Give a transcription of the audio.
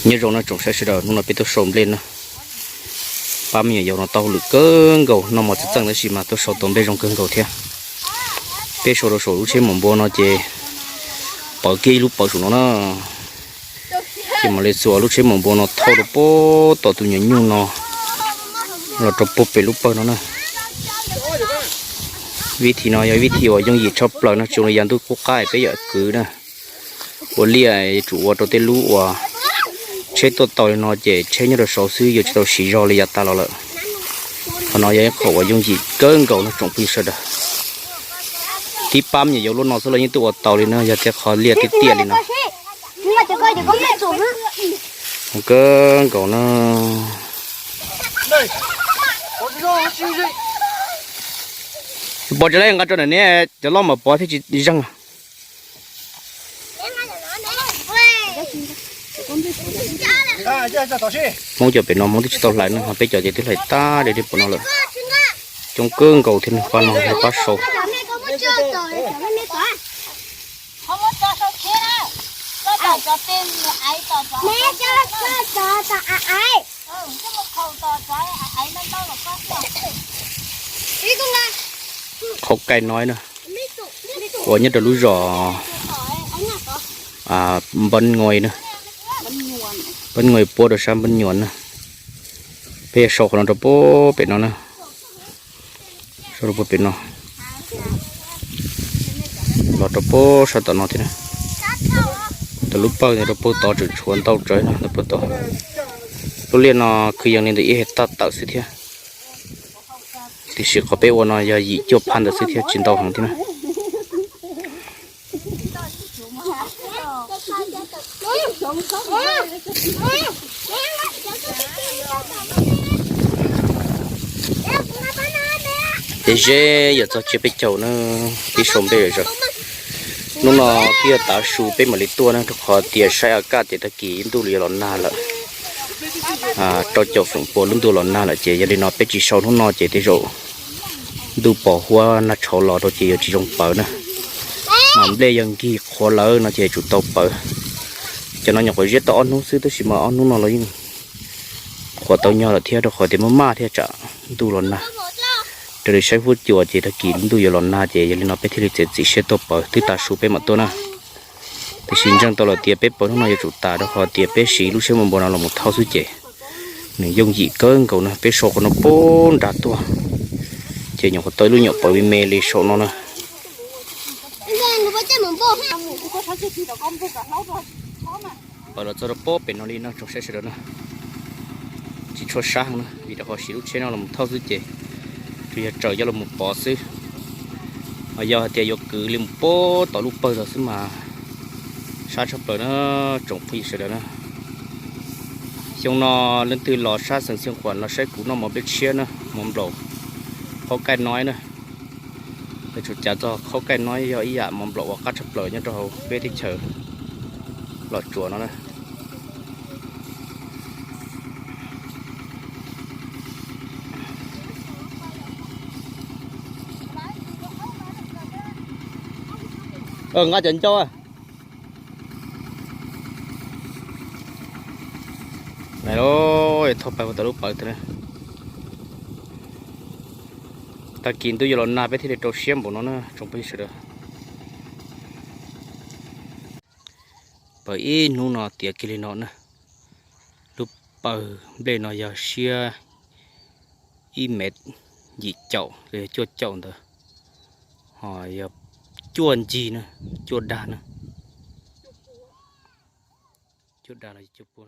Nyob zoo no tsoom saib sawv daws, hnub no peb tuaj sau nplej no. Pab me nyuam yaus no tau hauj lwm kawg nkaus, noj mov txaj txeej tab sis mas tuaj sau tau nplej zoo kawg nkaus thiab. Peb sau rau saum lub tsheb maum npua no ces pawv kiag ib lub pawv saum no na. Ces mam li xuas lub tsheb maum npua no thauj rau puag tom tus nyuam nyuj no los rau puag pem lub pawg no na. Vib thim no yog vib thim uas yooj yim tshaj plaws no, tsis zoo li yav ntuj qub qab peb yam kwv na. Ua liaj yuav tsum ua rau tej lub uas tsheb tuaj tau li no ces tsheb nyob rau saud xwb, yuav tsis tau siv zog li yav tas los lawm. Qhov no yog ib qho uas yooj yim kawg nkaus no tsoom phooj ywg sawv daws. Tib pab me nyuam yaus lub no xwb los yeej tuaj ua tau li no, yog tias qhov liaj tiaj tiaj li no. Kawg nkaus na. Pov tsev lawm nqa rau ntawm neb cov loj mas pov thiaj tsis zeeg. Hmoob cov pem no Hmoob twb tsis tau hlais no, ho peb cov ces twb hlais tag li pem no lawm. Coob kawg nkaus thiab, pab no pab sau. Qhaub kaij no na, uas nyob rau lub zos Npab Ngoi na, Npab Ngoi puab rau sab Npab Nyuam na. Peb yuav sau qhov no rau puag pem no na. Sau rau puag pem no, los rau puag sab tom no thiab na. Tau lub pawg rau puag tod tseem tshuav ntau tsawv no rau puag tod. Lub liaj no kwv yees li ntawm ib hais taj tawm xwb thiab, tiam sis qhov peb ua no yog yim cuaj phab ntawd xwb thiab, tsis ntau heev thiab na. Ces ze yuav txog tsiab peb caug na, peb sau nplej zom zaws. Hnub no twb yog tav su peb mam li tuaj na, rau qhov tias saib a kaj ces tag kis ntuj yuav los nag lawm. Rau caum feem pua lub ntuj los nag lawm ces yog li no peb tsis sau hnub no ces tej zaum ntuj pos huab nag tshauv los rau ces yuav tsis zoo pawv na. Mas nplej yog nkig qhuav lawm no ces yuav tsum tau pawv. Cov no nyuam qhuav ziab tau ob hnub xwb tab sis mas ob hnub no los yeej qhuav tau nyog lawm thiab, rau qhov tias muaj maj thiab tsam ntuj los nag. Raws li saib huab cua ces tag kis ntuj yuav los nag ces yog li no peb thiaj li txiav txim siab tuaj pawv, twb tav su peb mam tuaj na. Tiam sis ntseeg tau lawm tias peb pawv hnub no yuav tsum tas rau qhov tias peb siv lub tsheb maum npua no los mus thauj xwb ces nws yooj yim kawg nkaus na. Peb sau qhov no puag nrad tuaj ces nyuam qhuav tau ib lub nyuam pawv me me li saum no na. Pawv los txog rau puag pem no li no tsoom saib sawv daws na. Tsis tshua sab heev na vim rau qhov siv lub tsheb no los thauj xwb ces tsuas yog tsaws coj los pov xwb. Ho yog hais tias yuav kwv li mus puag tom lub pawg tod xwb mas sab tshaj plaws na tsoom phooj ywg sawv daws na. Xyoo no leej twg los sab xeev Xiav Khuam los saib kuv noj mov nplej tshiab na, mov nplaum, qhaub kaij noib na. Yuav tsum cav txog qhaub kaij noib yog ib yam mov nplaum uas qab tshaj plaws nyob rau hauv peb teb chaws Los Tsuas no na. Nqa cov ncauj. Thauj pais ua tau lub pawv tod. Tag kis ntuj yuav los nag peb thiaj li rau siab npaum no na tsoom phooj ywg sawv daws. Pawv ib hnub no tiav kiag li no na. Lub pawg nplej no yog siab ib mev yim caum los yog cuaj caum ntawd, ho yog cuaj ncig na, cuaj dag na, cuaj dag los yog cuaj pua.